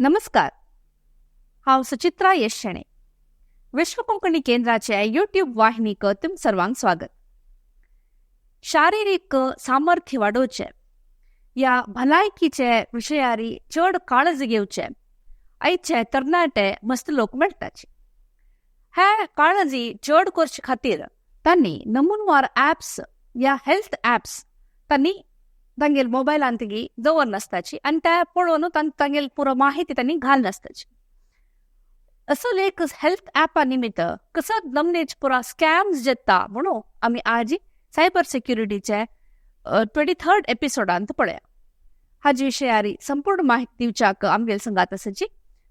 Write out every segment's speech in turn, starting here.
नमस्कार, हांव सुचित्रा येश शणै. विश्व कोंकणी केंद्राचे युट्यूब वाहिनीक तुम सर्वांक स्वागत. शारिरीक सामर्थ्य वाडोवचें या भलायकीचे विशयारी चड काळजी घेवचे आयचे तरणाटे मस्त लोक मेळटाचे. हे काळजी चड करचे खातीर तांणी नमुनवार ॲप्स या हेल्थ ॲप्स तांणी तांगेल मोबायलांत दवर नासताची आनी त्या पळोवन तांगेल पुरो माहिती तांणी घाल नासताची. असो एक हेल्थ ॲपा निमित्त कसो नमनेच पुरा स्कॅम्स येता म्हणून आमी आज सायबर सेक्युरिटीचे 23rd एपिसोडांत पळया. हाजे विशयारी संपूर्ण माहिती दिवच्याक आमगेल संगात आसाची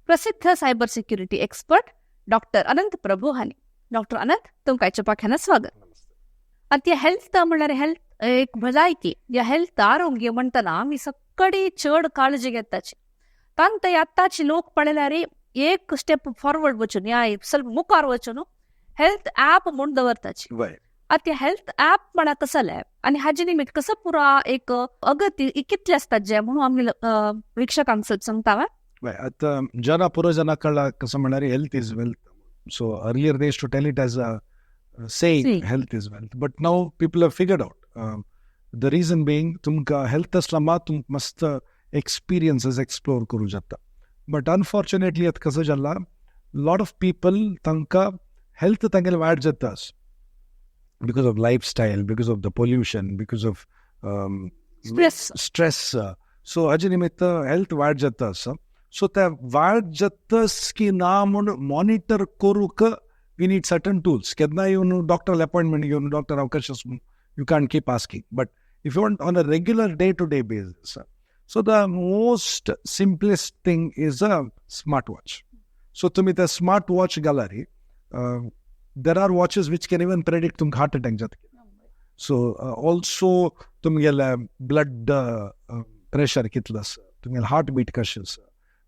प्रसिद्ध cyber security expert doctor Anant Prabhu हांणी. डॉक्टर अनंत, तुमकां आयच्या पाख्यान स्वागत. आनी हेल्थ म्हणल्यार हेल्थ एक भलायकी या हेल्थ आरोग्य म्हणटना आमी सगळी चड काळजी घेताची. तांकां आतांची लोक पळयल्यार एक स्टेप फॉरवर्ड वचून या ಸ್ವಲ್ಪ मुखार वचून हेल्थ ॲप म्हूण दवरताची. आतां हेल्थ ॲप म्हळ्यार कसलें आनी हाजे निमित्त कसो पुरा एक अगती कितले आसतात जे म्हणून आमी प्रेक्षकांक सांगता. आतां जना पुरो जना कळ्ळा कसं म्हणल्यार health is wealth. So earlier they used to tell it as a saying, health is wealth, but now people have figured out. The reason being, तुमकां हेल्थ आसला मात तुमकां मस्त एक्सपिरियन्सीस एक्सप्लोर करूं जाता. बट अनफॉर्च्युनेटली आतां कसं जाला, लॉट ऑफ पीपल तांकां हेल्थ तांगेले वायट जाता because of lifestyle, because of the pollution, because of stress. Stress. So हाजे निमित्त हेल्थ वायट जाता आसा. सो त्या वायट जातस की ना म्हूण मॉनिटर करूंक we need certain tools. केन्ना येवन डॉक्टर अपॉयंटमेंट घेवन डॉक्टर हांव कशें म्हूण you can't keep asking. But if you want on a regular day to day basis, so the most simplest thing is a smart watch. So तुम्ही त्या smart watch घालारी, there are watches which can even predict तुमकां heart attack जाता. So also तुमगेले blood pressure कितलो आसा, तुमगेलें heart beet कशें आसा,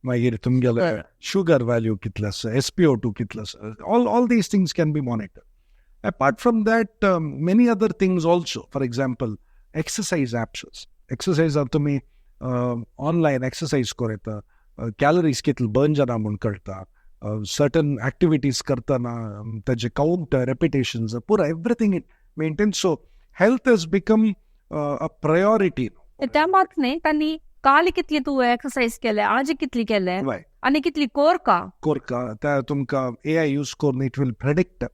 मागीर तुमगेले शुगर व्हॅल्यू कितलो आसा, SpO2 कितलो आसा, all these things can be monitor. Apart from that, many other things also. For example, exercise apps. Exercise तुम्ही ऑनलायन एक्सरसाइज करूं येता, कॅलरीज कितले बर्न जाता म्हूण कळटा, सर्टन ऍक्टिव्हिटीज करतना ताजे काउंट, रेपिटेशन्स, पुरा everything it maintain. So health has become a priority. त्या मात न्ही, तांणी काल कितली तूं एक्सरसाइज केले, आज कितली केले आनी कितली कोर का. कोरका त्या तुमकां एआय यूज करून it will predict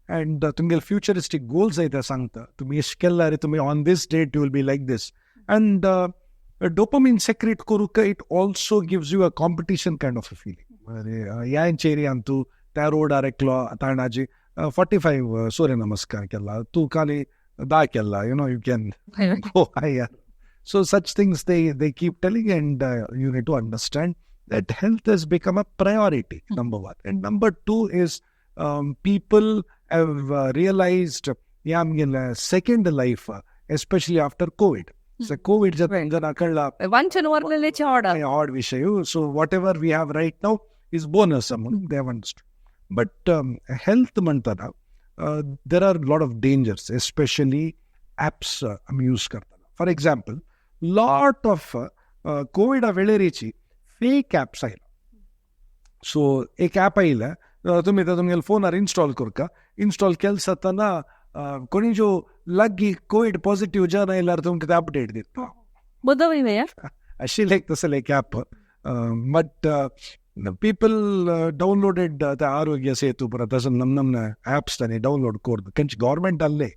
and तुमगेले फ्युचरिस्टीक गोल्स ते सांगता. तुमी अशें केल्यार तुमी on this date you will be like this and dopamine secrete करूंक it also gives you a competition kind of a feeling. ह्या एरियान तूं त्या रोडार एकलो ताणाजी 45 सूर्य नमस्कार केला, तूं खाली 10 केला, you can go higher. So such things they keep telling, and you need to understand that health has become a priority, number one. And number two is, people have realized या आमगेले second life, especially after COVID. So COVID जर कळला वांचून वरलेलेचे order. Odd विषय. So whatever we have right now is bonus म्हणून they have understood. But health म्हणताना there are lot of dangers, especially apps आमी use करताना. फॉर एक्झाम्पल, लॉट ऑफ कोविडा वेळेरीची fake apps आयला. सो एक ॲप आयला, तुमी ते तुमगेले फोनार इन्स्टॉल करका. इन्स्टॉल केले जाताना कोणी जो लागीं कोविड पॉझिटिव्ह जन आयल्यार तुमकां ते अपडेट दिता. बदल. आशिल्लें एक तसलें एक ॲप, बट पीपल डाउनलोडेड ते आरोग्य सेतू परत तसं नम नम ॲप्स तांणी डाउनलोड करून खंयचे गव्हर्मेंट आहले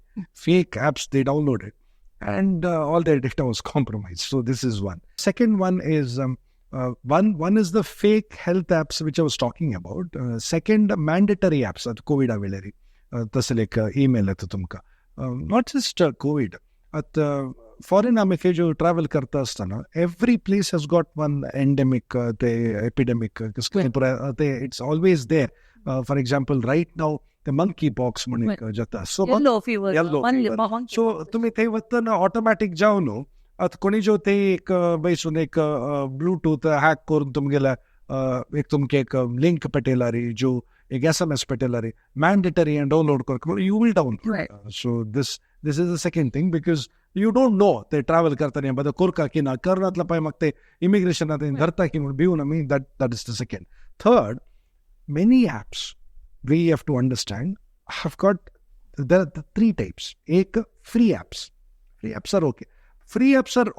fake apps they downloaded and all their data was compromised. So this is one. Second one is one is the fake health apps which I was talking about. Second, mandatory apps at COVID वेळेरी तसले एक email येता तुमकां. Not just COVID, आतां foreign आमी खंय जो travel करता आसतना every place has got one endemic, ते एपिडेमिक ते it's always there. For example, right now ते मंकी पॉक्स म्हणून एक जाता. So yellow fever. Yellow fever. So तुमी थंय वतना ऑटोमॅटीक जावन न्हू, आतां कोणी जो ते एक बैसून एक ब्लूटूथ हॅक करून तुमगेल्या एक तुमकां एक लिंक पेटयला रे, जो एक एसएमएस पेटयल्यार मॅन्डेटरी डावनलोड कर, you will download. So this is the second thing, because you don't know ते ट्रॅव्हल करताना बदल कोरका की ना करनातला पाय मग ते इमिग्रेशन धरता की म्हणून भिवून आमी, that is the second. Third, many apps, we have to understand, have got, there are three types. एक, free apps. Free apps are okay. Free apps are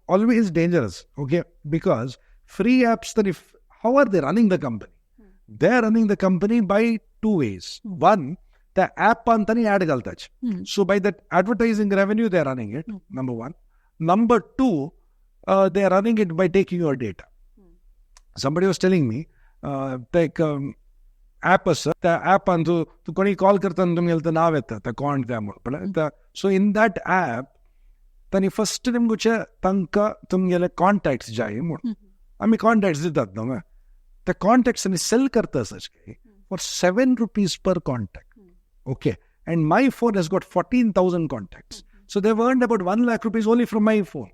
always dangerous, okay, because free apps, then if how are they running the company? They are running the company by two ways. One, the app अंतानी add घालताच. So by that advertising revenue they are running it, number one. Number two, they are running it by taking your data. Somebody was telling me, ते एक app आसा, त्या ॲपान तूं तूं कोणी call करतना तुमगेलें तें नांव येता, तें कोण तें म्हूण. सो इन that app तांणी फस्ट निमगुचे तांकां तुमगेले कॉन्टॅक्ट्स जाय म्हूण. आमी कॉन्टॅक्ट्स दितात न्हू, ते कॉन्टॅक्ट्स आनी सेल करता सच for ₹7 per contact, okay, and my phone has got 14,000 contacts. So they've earned about ₹1 lakh only from my phone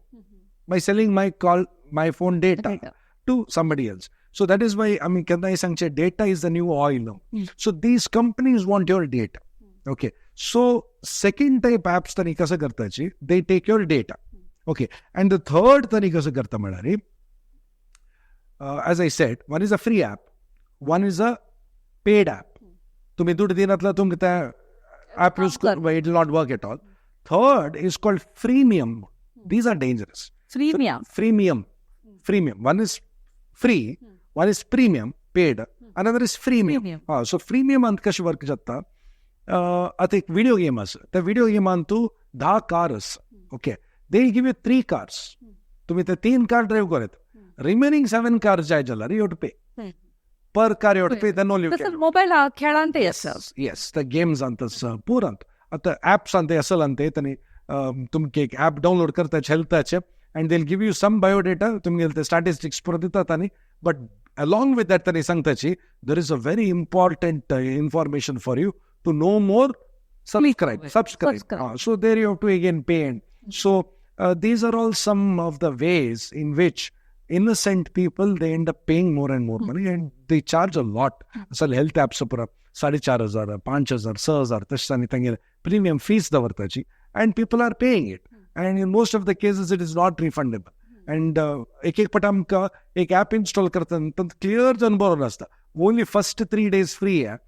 by selling my call, my phone data to somebody else. So that is why, I mean, केन्नाय सांगचें, data is the new oil. So these companies want your data. Okay. So second type apps तांणी कसं करताची, they take your data. Okay. And the third तांणी कसं करता म्हळ्यार, as I said, one is a free app, one is a paid app. तुम्ही दुड दिनातला तुमकां त्या app use, it will not work at all. Third is called freemium. These are dangerous. Freemium. Freemium. Freemium. One is free, one is premium, paid, another is freemium. Freemium. हा, so freemium अंत कशें work जाता, आतां एक video game आसा, त्या video गेमान तूं 10 car आसा, okay, they give you three cars. तुमी ते तीन कार ड्रायव्ह करत, रिमेनिंग सेवन कार जाय जाल्यार you to pay per car, you to pay, then only. तसं मोबाईल खेळांत आसा. येस, त्या गेम्स अंत पुरांत आतां ॲप्स अंत असल अंत तांणी तुमके एक ॲप डावनलोड करताचे हेल्थाचे and they'll give you some biodata, तुमगेले ते स्टॅटिस्टिक्स पुरो दितात आनी बट along with that तांणी सांगताची, there is a very important information for you to know more, subscribe, subscribe. Subscribe. So there you have to again pay. And so these are all some of the ways in which innocent people, they end up paying more and more money, and they charge a lot. असल health apps पुरा 4,500, 5,000, 6,000 तशें आनी तांगेले premium fees दवरताची and people are paying it, and in most of the cases it is not refundable. And एक एक पट आमकां एक ॲप इन्स्टॉल करतना क्लियर जावन बरोवन आसता, only first 3 days free आहे,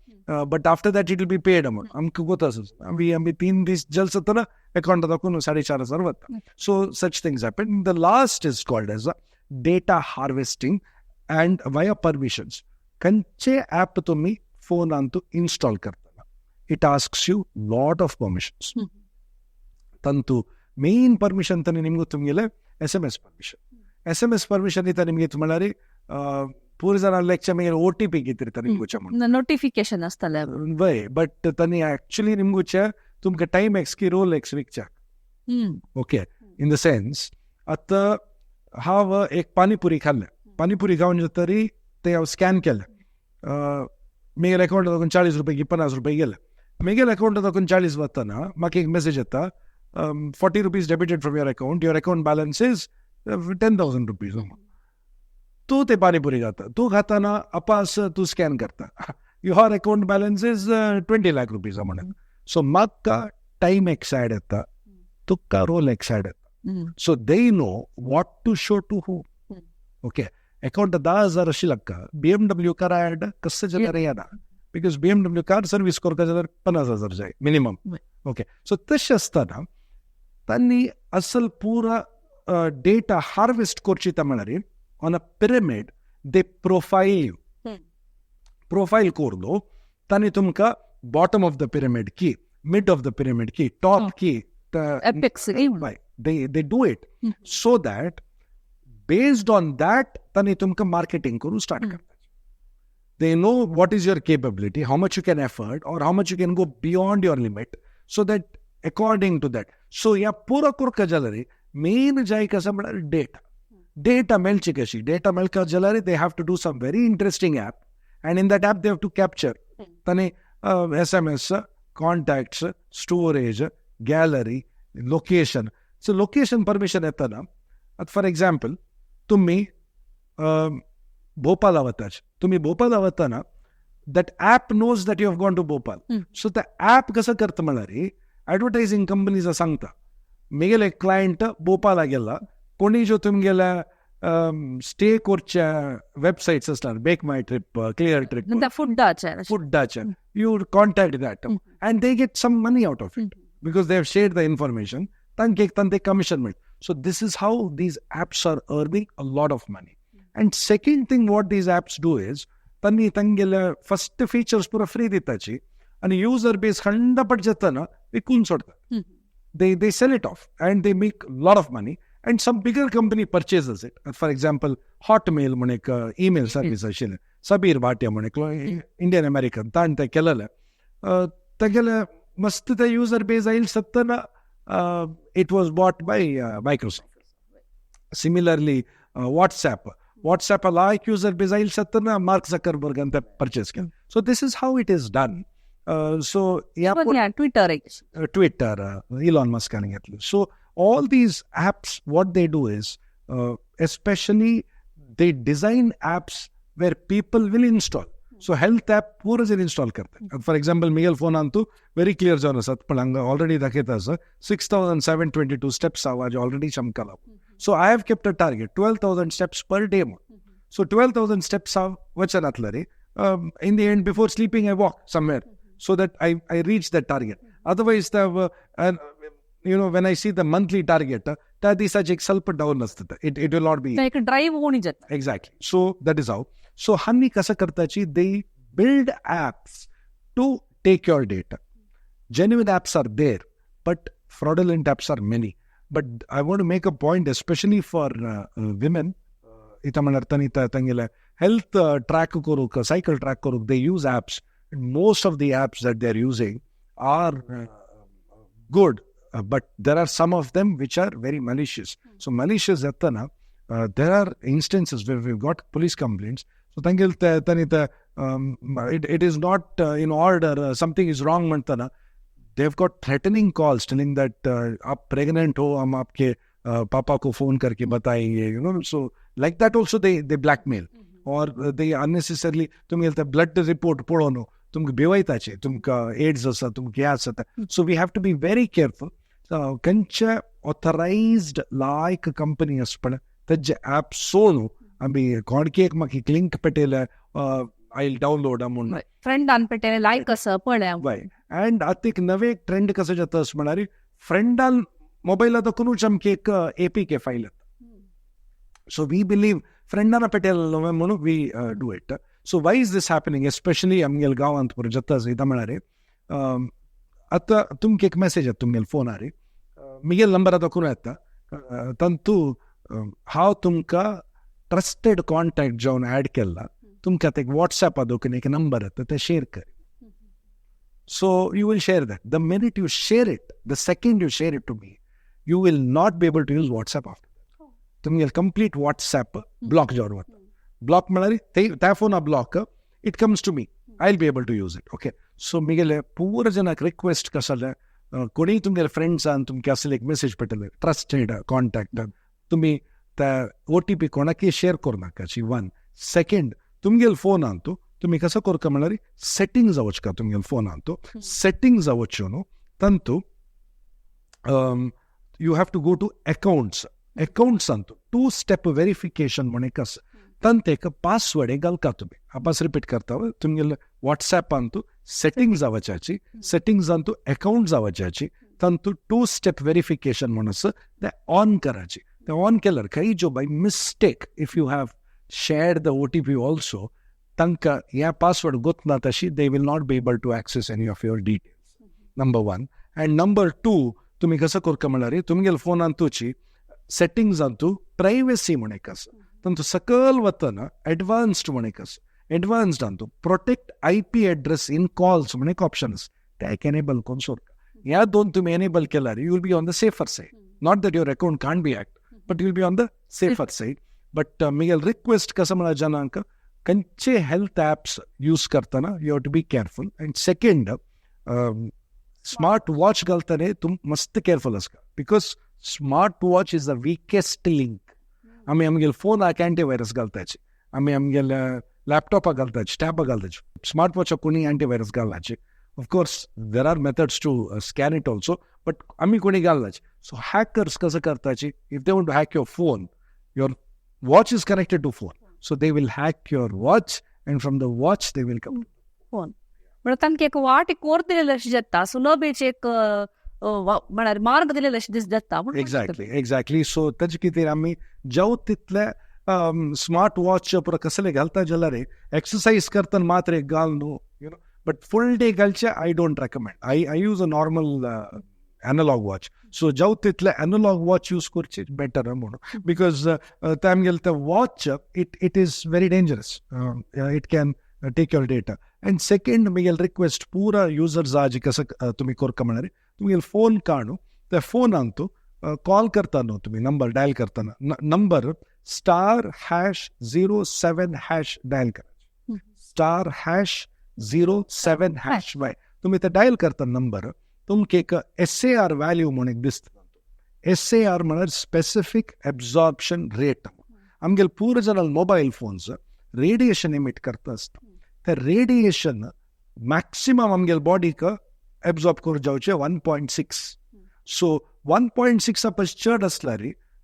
but after that it will be paid amount. आमकां गोत आसा, आमी 3 दीस जल्स जातना अकाउंट दाखोवन 4,500 वता. So such things happen. The last is called as a data harvesting and via permissions. खंयचे ॲप तुम्ही फोनांत इन्स्टॉल करतना, it asks you lot of permissions. ತಂತು ಮೇನ್ ಪರ್ಮಿಷನ್ ತಾನೆ ನಿಮ್ಗೆ तुमगेले SMS permission. SMS permission ಇತ್ತ ನಿಮಗೆ म्हळ्यार पूर जाणां लेक्चर मागीर ओटीपी घेतिरता निमगुचे म्हणून. नोटिफिकेशन आसतलें. वय, बट तांणी ऍक्च्युली निमगुचे तुमकां टायम एक्स की रोलेक्स विकच्याक. ओके, इन the sense आतां हांव एक पानीपुरी खाल्लें, पानीपुरी खावन जातरी ते हांव स्कॅन केलें, मेगेल्या अकाउंटात दाखोवन 40 रुपये की 50 रुपये गेले. मेगेल्या अकाउंटात दाखोवन 40 वतना म्हाका एक मेसेज येता, ₹40 debited from your account, your account balance is ₹10,000. तूं ते पानीपुरी खाता, तूं खाताना अपास तूं स्कॅन करता, your account balance is ₹20 lakh म्हणून. सो म्हाका टायम एक्स ॲड येता, तुका रोलेक्स ॲड येता. So they know what to show to who. Okay, account 10,000 आशिल्ले बीएमडब्ल्यू कार ॲड कसं जाल्यार येना, because BMW car service करता जाल्यार 50,000 जाय मिनिमम. ओके, सो तशें आसतना तांणी असल पुरा डेटा हार्वेस्ट करची ता म्हळ्यार on a pyramid they profile you. Profile करून तांणी तुमकां बॉटम ऑफ the pyramid की, मिड ऑफ the pyramid की, टॉप की, Apex. They do it so that based on that तांणी तुमकां मार्केटिंग करून स्टार्ट करता. They know what is your capability, how much you can afford or how much you can go beyond your limit, so that according to that. So ह्या पुरो करका जाल्यार main जाय कसं म्हळ्यार डेटा. डेटा मेळची कशी, डेटा मेळका जाल्यार they have to do some very interesting app, and in that app they have to capture तांणी SMS, contacts, storage, gallery, location. So location permission येतना आतां फॉर एग्जाम्पल तुमी भोपाला वताच, तुमी भोपाला वतना That app knows that you have gone to Bhopal. So the app कसं करता म्हळ्यार advertising companies सांगता मेगेले क्लायंट भोपाला गेला, कोणी ज्यो तुमगेल्या स्टे करच्या वेबसायट्स आसतात, make my trip, clear trip, नंतर फुडाचे. फुडाचे, you contact that and they get some money out of it because they have shared the information. तांकां एक तांकां कमिशन मेळटा. So this is how these apps are earning a lot of money. And second thing what these apps do is तांणी तांगेले first features पुरा free दिताची आनी user बेस खंडपट जाताना विकून सोडतात. They sell it off and they make lot of money and some bigger company purchases it. For example, Hotmail म्हण एक email service आशिल्लें, सबीर भाटिया म्हण एक इंडियन अमेरिकन, ताणें तें केलेलें. तेगेले मस्त ते युजर बेस आयल सत्तना it was bought by Microsoft. Similarly, WhatsApp like user base I'll सत्तना mark झकरबर्गान ते परचेस केलें. So this is how it is done. So ह्या ट्विटर एक. ट्विटर इलॉन मस्कान घेतलं. So all these apps, what they do is, especially they design apps where people will install. So health app पुरो जर install करतात. For example, Miguel फोनान तूं very clear जावन आसात, पण हांगा ऑलरेडी दाखयता आसा 6722 steps हांव already चमकला. So I have kept a target 12,000 steps per day म्हणून. सो 12,000 स्टेप्स हांव वचनातलो रे, in the end before sleeping I walk somewhere so that I reach that target. Otherwise, the when I see the monthly target, त्या दिसाचे एक ಸ್ವಲ್ಪ down असतं. It will not be एक drive होणी जाता. Exactly. So that is how. So हांनी कसं करताची, they build apps to take your data. Genuine apps are there, but fraudulent apps are many. But I want to make a point, especially for women. इथं म्हणल्यार तांणी तांगेले health track करूंक, cycle track करूंक they use apps. Most of the apps that they are using are good, but there are some of them which are very malicious. So malicious जाताना there are instances where we've got police complaints. So तांगेले तांणी ते it is not in order, something is wrong म्हणताना they've got threatening calls telling that आप pregnant हो, हम आपके पापा को phone करके बताएंगे. So like that also they blackmail or they unnecessarily तुमगेले ब्लड रिपोर्ट पळोवन तुमकां भिवयताचे, तुमकां एड्स आसा, तुमकां हें आसा. So we have to be very careful. खंयचे ऑथरायज्ड लायक कंपनी आसा पण तेजे ॲप सोडून आमी कोणकी एक म्हाका एक लिंक पेटयले, I download म्हूण. फ्रेंडान पेटयले, लायक आसा पळय. वय, अँड आतां एक नवे ट्रेंड कसो जाता अशें म्हळ्यार फ्रेंडान मोबायला दाखोवनूच आमकां एक एपीके फायल येता. सो we believe फ्रेंडान पेटयलें म्हणून we do it. So why is this happening, especially आमगेले गांवांत पुरो जाता इतां म्हळ्यार आतां तुमकां एक मॅसेज येता तुमगेले फोनार, मिगेल नंबर दाखोवन येता, तातूं हांव तुमकां ट्रस्टेड कॉन्टॅक्ट जावन ऍड केला, तुमकां आतां एक वॉट्सॅपा दाखोवन एक नंबर येता, ते शेर कर. So you will share that. The minute you share it, the second you share it to me, you will not be able to use WhatsApp after. तुमगेले कंप्लीट वॉट्सॅप ब्लॉक जावन वता. ब्लॉक म्हळ्यार ते त्या फोना block, it comes to me, I will be able to use it, okay? So मिगेले पूर जनाक request कसो जाल्यार कोणीय तुमगेले फ्रेंड्सान तुमकां असले एक मेसेज पेटले ट्रस्टेड कॉन्टॅक्ट, तुमी त्या ओटीपी कोणाकय शेअर करूं नाकाची वन. सेकंड, तुमगेले फोनान तूं तुमी कसो करता म्हळ्यार सेटिंग्स वचका, तुमगेले फोनान तूं सेटिंग्स वचून न्हू तातूं you have to go to accounts. अकाउंट्सांत to step verification म्हण एक आसा, तांत एक पासवर्ड एक घालता तुमी. आपास रिपीट करता, तुमगेले वॉट्सॅपांत सेटिंग्स वचाची, सेटिंग्सांत अकाउंट्स वचाची, तातूंत टू स्टेप व्हेरिफिकेशन म्हण आसा, तें ऑन करायची. तें ऑन केल्यार खंय जो by mistake if you have shared the OTP also, तांकां ह्या पासवर्ड गोतना तशी they will not be able to access any of your details, number one. And number two, तुमी कसो करता म्हळ्यार तुमगेले फोनान तुची सेटिंग्सांतू प्रायव्हसी म्हण एक आसा, तातूंत सकयल वतना एडवान्स्ड म्हण एक आसा, advanced protect IP address in calls म्हण एक ऑप्शन आसा, ते एक एनेबल करून सोडटा. ह्या दोन तुमी एनेबल केल्यार you will be on the safer side. Not that your account can't be act, but you will be on the safer side. But Miguel request कसो म्हळ्यार जनांक खंयचे हेल्थ ॲप्स यूज करतना you have to be careful. And second, smart watch घालतना तूं मस्त careful आसता because smart watch is the weakest link. आमी आमगेले फोनाक अँटीव्हायरस घालताची, आमी आमगेले लॅपटॉपाक घालताची, टॅबाक घालताची. स्मार्ट वॉचाक कोणी antivirus घालनाची. Of course there are methods to scan it also, but आमी कोणी घालनाची. सो हॅकर्स कसं करताची, if they want to hack your phone, your watch is connected to phone, so they will hack your watch and from the watch they will come. Phone म्हणल्यार तांकां एक वाट कोर दिलेली अशी जाता, सुलभेचे एक म्हळ्यार मार्ग दिलेले अशें दीस जाता. Exactly exactly. सो ताजे खातीर आमी जाव तितले स्मार्ट वॉच पुरो कसले घालता जाल्यार एक्सरसाइज करतना मात्र एक घाल न्हू, you know, but full day घालचे I don't recommend. I use a normal analog watch. So जाव तितले एनलॉग वॉच यूज करची बेटर म्हणून, because ते आमगेले ते watch it is very dangerous, it can take your data. And second म्हगेले request पुरा युजर्स आज कसं तुमी करका म्हळ्यार तुमगेले फोन काडू, त्या फोनान तूं कॉल करता न्हू, तुमी नंबर डायल करतना number *#07# dial करायचे, *#07# वाय तुमी ते डायल करता नंबर, तुमकां एक SAR value म्हूण एक दिसता. SAR म्हळ्यार स्पेसिफीक एब्जॉर्प्शन रेट. आमगेले पुरो जाणां मोबायल फोन्स रेडिएशन एमिट करता आसता, ते रेडिएशन मॅक्सिमम आमगेले बॉडीक एब्जॉर्ब करूंक जावचें 1.6. सो 1.6 पस चड आसल्यार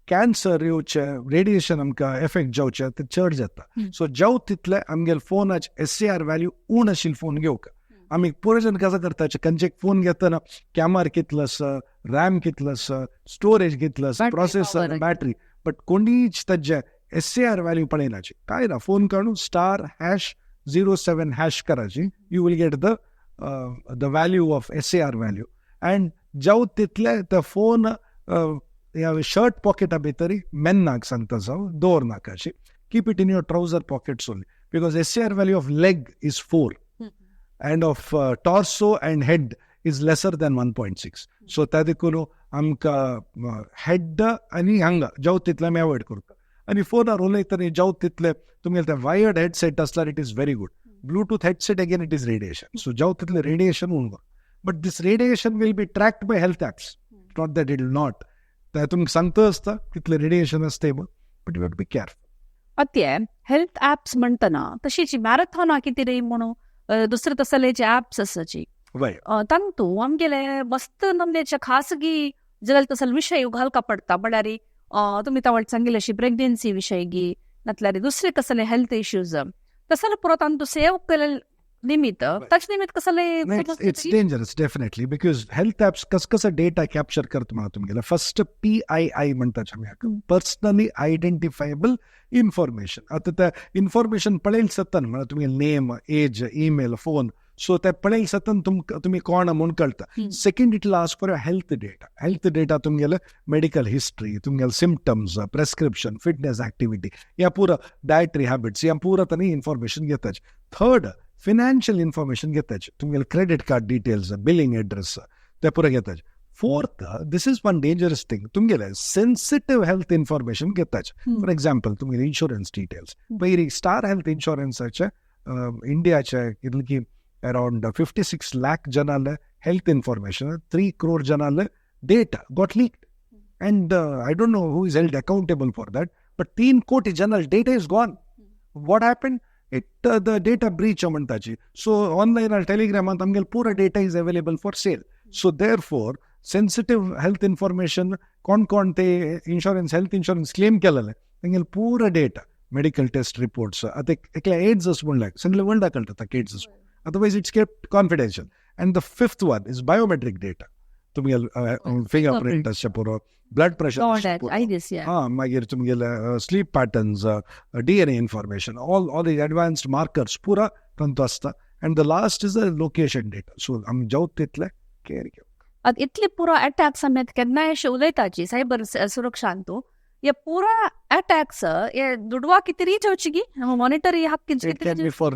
कॅन्सर येवचें, रेडिएशन आमकां एफेक्ट जावचें ते चड जाता. सो जाव तितले आमगेले फोनाचे SAR value उण आशिल्ले फोन घेवंक. आमी पुरो जण कसं करता, खंयचे फोन घेतना कॅमरा कितलो आसा, रॅम कितलो आसा, स्टोरेज कितलो आसा, प्रोसेसर, बॅटरी, बट कोणीच ताजे SAR value पळयनाची. काय ना, फोन काडून *#07# करायची, you will get the value of SAR value. And जाव तितले ते फोन शर्ट पॉकेटा भितर मेन्नाक सांगता जावं दवर नाकाशी, keep it in your trouser pockets only, because SAR value of leg is 4 and of torso and head is lesser than 1.6. So त्या देखून आमकां हेड आनी हांगा जाव तितले आमी अवॉयड करता. आनी फोनार उलयतना जाव तितले तुमगेले ते वायर्ड हेडसेट आसल्यार it is very good. Bluetooth headset again it is radiation. So जाव तितले रेडिएशन उण कर. But this radiation will be tracked by health apps, not that it will not. ते तुमकां सांगता आसता कितले रेडिएशन आसता, but you have to be careful. अत्ये health apps म्हणटना तशीच मॅरेथॉन कितें रे म्हणून दुसरे तसले जे ॲप्स आसाची तांतू आमगेले मस्त नमनेचे खासगी जाल्यार तसले विशय घालका पडटा. म्हळ्यार तुमी तवळ सांगिल्ले अशी प्रेग्नेन्सी विशय गी नातल्यार दुसरे कसले हेल्थ इश्यूज तसले पुरो तांतू सेव केले निमित्त ताचे निमित्त कसले. It's dangerous definitely, because health apps कस कसं डेटा कॅप्चर करता म्हाका तुमगेले फर्स्ट PII म्हणटात आमी, पर्सनली आयडेंटिफायबल इन्फॉर्मेशन. आतां त्या इन्फॉर्मेशन पळयले सत्तान म्हळ्यार तुमगे name, age, email, phone, so ते पळयले सत्तान तुमकां तुमी कोण म्हूण कळटा. Second, it will ask for health data. Health data तुमगेले मेडिकल हिस्ट्री, तुमगेले सिमटम्स, प्रेस्क्रिप्शन, फिटनेस ऍक्टिव्हिटी, या पुरा डायटरी हॅबिट्स, या पुरा तांणी इन्फॉर्मेशन घेताचे. थर्ड, फिनान्शियल इन्फॉर्मेशन घेताचे, तुमगेले credit card details, billing address ते पुरा घेताचे. Fourth, this is one dangerous thing, तुमगेले सेन्सिटीव हेल्थ इन्फॉर्मेशन घेताचे. फॉर एक्झाम्पल तुमगेले इन्शुरन्स डिटेल्स. पयलीं स्टार हेल्थ इन्शुरन्साचे इंडियाचे कितले की अराउंड 56 लाख जनाले हेल्थ इन्फॉर्मेशन, 3 crore जनाले data got leaked, and I don't know who is held accountable for that, but 3 कोटी जनल data is gone. What happen it, the data breach म्हणटाची. So online टेलिग्रामात आमगेले पुरो data is available for sale. So therefore sensitive health information, कोण कोण ते insurance health insurance claim केलेले तेंगेले पुरो डेटा, मेडिकल टेस्ट रिपोर्ट्स. आतां एकल्या एड्स अशें म्हणल्यार सगळे वर्ल्डाक कळटा ताका AIDS, otherwise it's kept confidential. And the fifth one is biometric data, तुमगेले फिंगर प्रिंट आसचे पुरो, ब्लड प्रेशर, हां, मागीर तुमगेले sleep patterns, DNA information, all the advanced markers पुरा तांतू आसता. And the last is the location data. So आमी जावं तितले केअर घेवप. आतां इतले पुरो अटॅक्स आमी आतां केन्नाय अशें उलयताची सायबर सुरक्षांतू तूं हे पुरा अटॅक्स हे दुडवा कितें जावची गी मॉनिटरी हक्क. It can be for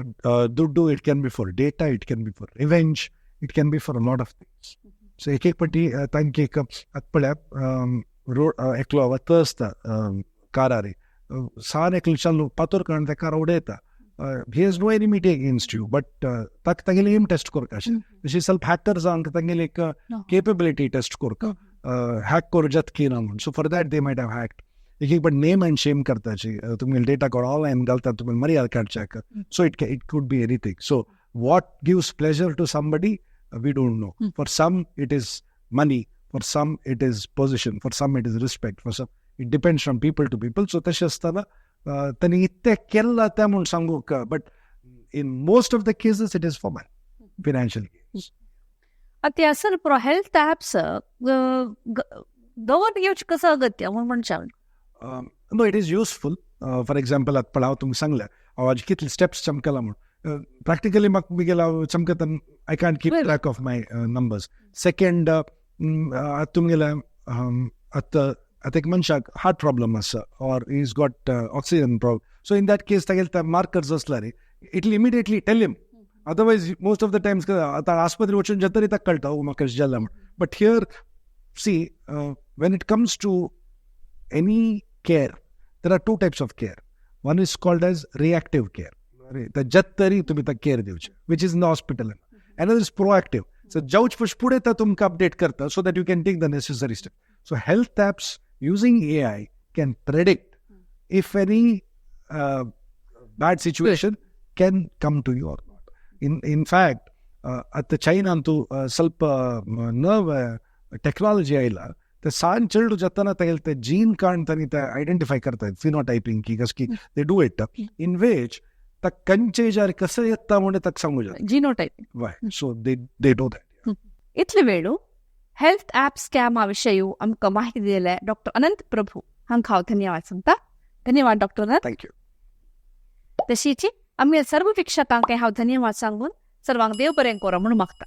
दुड्डू, it can be for data, it can be for revenge, it can be for a lot of things. So एक एक पटी तांकां एक आतां पळया, रोड एकलो वता आसता कारारी, सान एकलो चालू पातोर काडून त्या कार उडयता. He has no enmity against you, but ताका तागेले एम टेस्ट करता अशें. तशी सेल्फ हॅकर जावन तांगेले एक केपेबिलिटी टेस्ट करता, हॅक करूं जाता की ना म्हूण. So for that they might have hacked. एक एक पण नेम अँड शेम करताची, तुमगेले डेटा कोण ऑनलायन घालता, तुमी मर्याद काडच्याक. So it could be anything. So what gives pleasure to somebody, we don't know. For some it is money, for some it is position, for some it is respect, for some it depends from people to people. So तशें आसतना तांणी इतलें केल्लां तें म्हूण सांगूंक, but in most of the cases it is for money, financial. आतां असल पुरो हेल्थ ॲप्स दवर घेवचे कसं अगत्य म्हूण म्हणचे. No, it is useful. For example, आतां पळय, हांव तुमकां सांगलें हांव आज कितले स्टेप्स चमकला म्हूण. प्रॅक्टिकली म्हाका मुगेलो हांव चमकता, I can't keep track of my numbers. Second, आतां तुमगेलें आतां आतां एक मनशाक हार्ट प्रॉब्लम आसा or is got oxygen problem, so in that case तागेले ते मार्कर्स आसल्यार it will immediately tell him. Otherwise, most of the times आतां आस्पत्रे वचून जातरी ताका कळटा, ओ, म्हाका अशें जालां म्हूण. But here, see, when it comes to any care, there are two types of care. One is called as reactive care. जात तरी तुमी ताका केअर दिवचे, which is in the hospital. Another is proactive. So जावच पश फुडें तो तुमकां update करता so that you can take the necessary step. So health apps using AI can predict if any bad situation can come to you or not. In fact, आतां चायनांतू ಸ್ವಲ್ಪ नव technology आयला. ते सान चेडूं जाताना तागेले ते जीन काडून तांणी ते आयडेंटिफाय करतात, फिनोटायपींग की कस की they do it, in which ताका खंयचे एजार कसं येता म्हणून ताका सांगू जाता. जिनोटायपिंग. वय, so they do that. इतले वेळू हेल्थ ॲप स्कॅमा विशयी आमकां माहिती दिले डॉक्टर अनंत प्रभू हांकां हांव धन्यवाद सांगता. धन्यवाद, डॉक्टर अनंत. Thank you. तशीच आमगे सर्व वीक्षकांक हांव धन्यवाद सांगून सर्वांक देव बरें करो म्हणून मागता.